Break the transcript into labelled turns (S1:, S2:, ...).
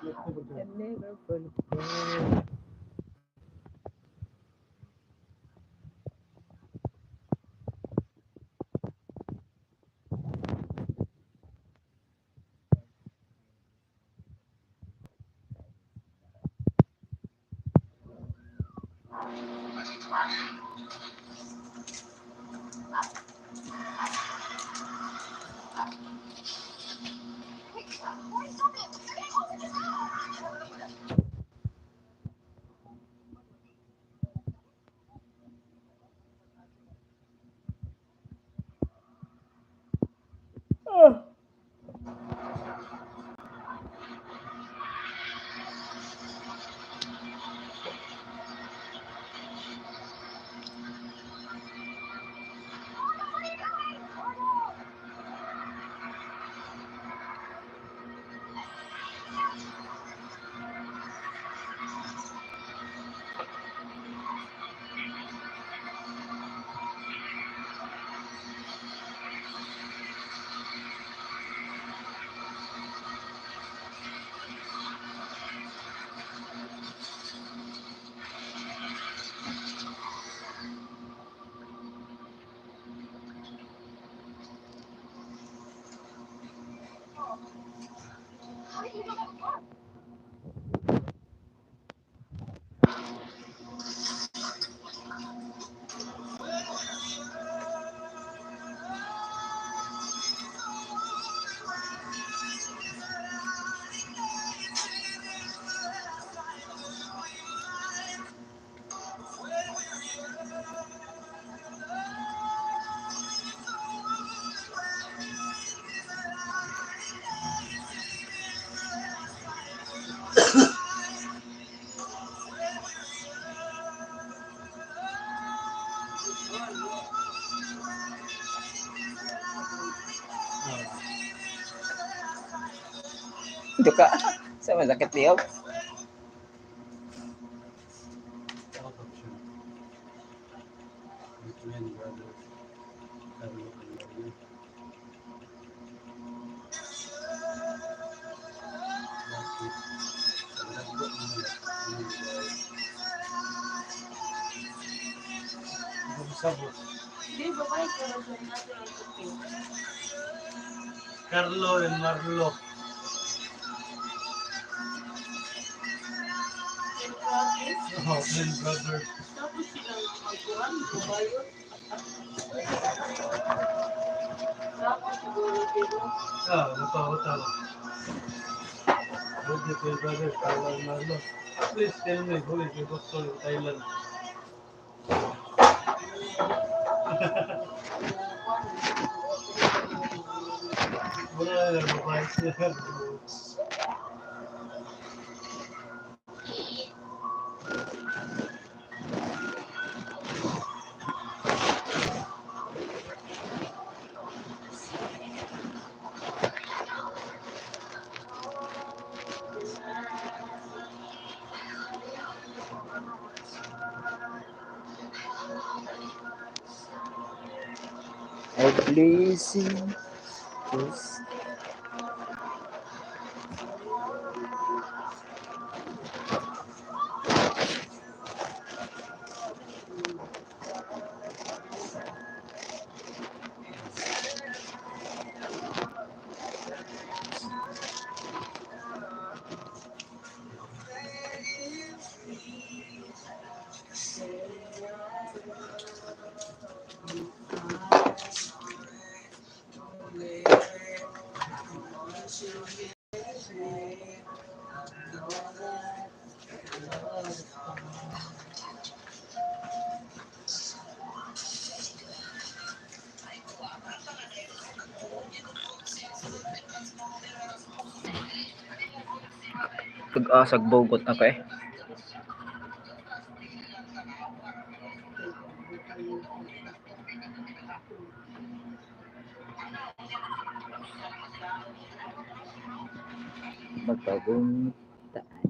S1: I never forget. Oh. Duka. Sa masakit liyaw.
S2: Out option. The twin brothers, Carlo and Mario. Bakit? Paglagbo nila, ang babae. Sabot.
S3: Hindi, babae ka lang sa natural cooking.
S2: Carlo and Marlo.
S3: Twin brothers.
S2: Oh, twin brothers.
S3: Tapos sila magkuhan, babayo. Tapos siguro, pero
S2: Ah, napakatawa. Both the twin brothers, Carlo and Marlo. Please tell me who is the doctor in Thailand. Wala na babae siya.
S1: I blessing. Yes. Pag-asag bogot na ka eh. Magpagong taan.